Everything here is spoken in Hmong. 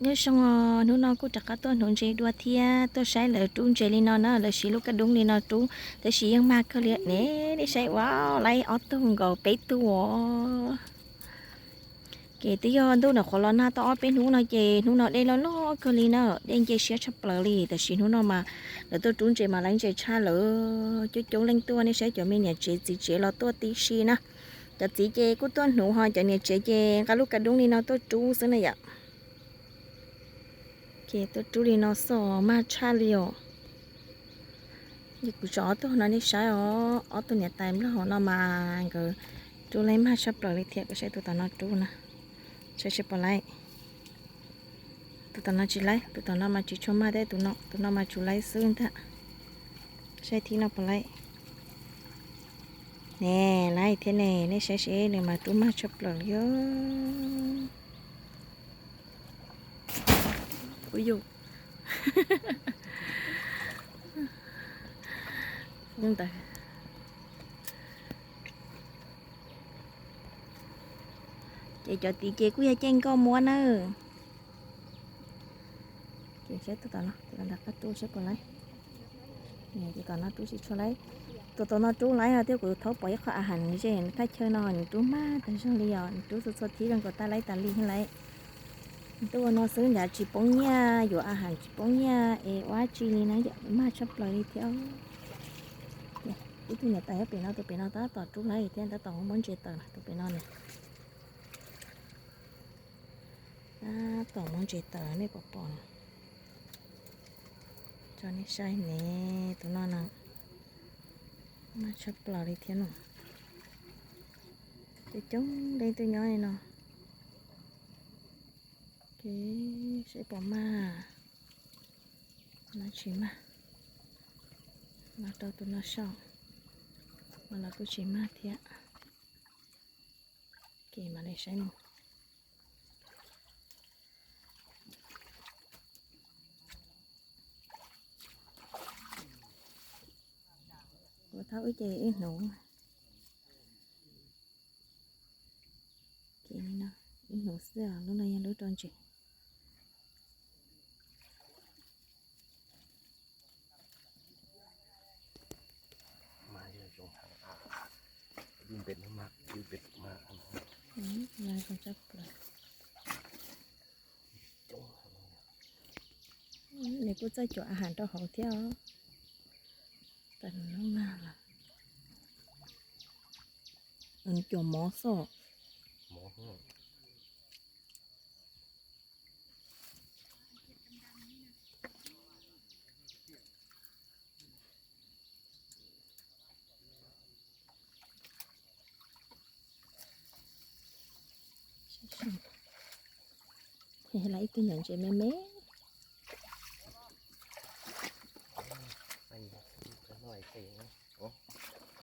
Nyob zoo, hnub no kuj rov qab tuaj hnuv ntses dua thiab tuaj saib lawv rub ntses li no na, lawv siv lub kaj dub li no rub, tab sis yeej mag kawg li ne. Nej saib, wow, lawv ob tug nkaus peb tug os. Ces twb yog ntuj nyuam qhuav los nag tau ob peb hnub no ces hnub no dej loj loj kawg li na, dej nce siab tshaj plaws li, tab sis hnub no mas lawv tuaj rub ntses mas lawv ntses tshaj lawm, coob coob leej tuaj. Nej saib cov me niam tsev txiv tsev los tuaj tib si na. Cov txiv ces kuj tuaj hnuv, ho cov niam tsev ces nqa lub kaj dub li no tuaj rub xwb na yom. Ces tuaj rub li no xwb, mag tshaj li os. Ces kuv tso ob tug no nej saib os, ob tug niam tais nplog hauv no mas nkawd rub laib mag tshaj plaws li thiab. Koj saib tus tom no rub na, saib seb puas laib. Tus tom no tsis laib, tus tom no mas tsis tshua mag thiab, tus no mas tsuas laib xwb ntag. Saib thib no puas laib. Ne, laib thiab ne, nej saib seb nws mas rub mag tshaj plaws li os. Ub yus. Ntawd. Ces cov tid ces kuj yog caij nkoj muab na. Ces saib tus tom no, tus tom no qab rub saib puas laib. Tus tom no rub tsis tshua laib. Tus tom no rub laib os, thiab kuv thaub pom ib qho a has nws ze nws thaj chaw no nws rub mag tag zog li os, nws rub txhua txhua thib zoo nkaus tab laib tas li thiab lauj. Nws tuaj ua no xwb ncav tsis poob nyiaj, yuav a has tsis poob nyiaj es ua dab tsi li na yom, mag tshaj plaws li thiab. Ib tug niam tais nyob pem no, tus pem no tab tom rub laib thiab, tab tom muab ntses taws na, tus pem no ne. Tab tom muab ntses taws nej puas pom no. Tso nej saib ne, tus no na, mag tshaj plaws li thiab no. Coob coob leej twg nyob li no. Ces saib puas mag, no tsis mag. Los rau tus no saib, mas los kuj tsis mag thiab. Ces mam li saib mus. Kuv thaub wb ces wb hnuv. Ces li no, wb hnuv xwb, lub no yog lub rau ntses. Nws kuj txawj cuam a has rau hauv thiab os. Tam no nag los cuam mov xwb. Ces ib tug nyuam ntses me me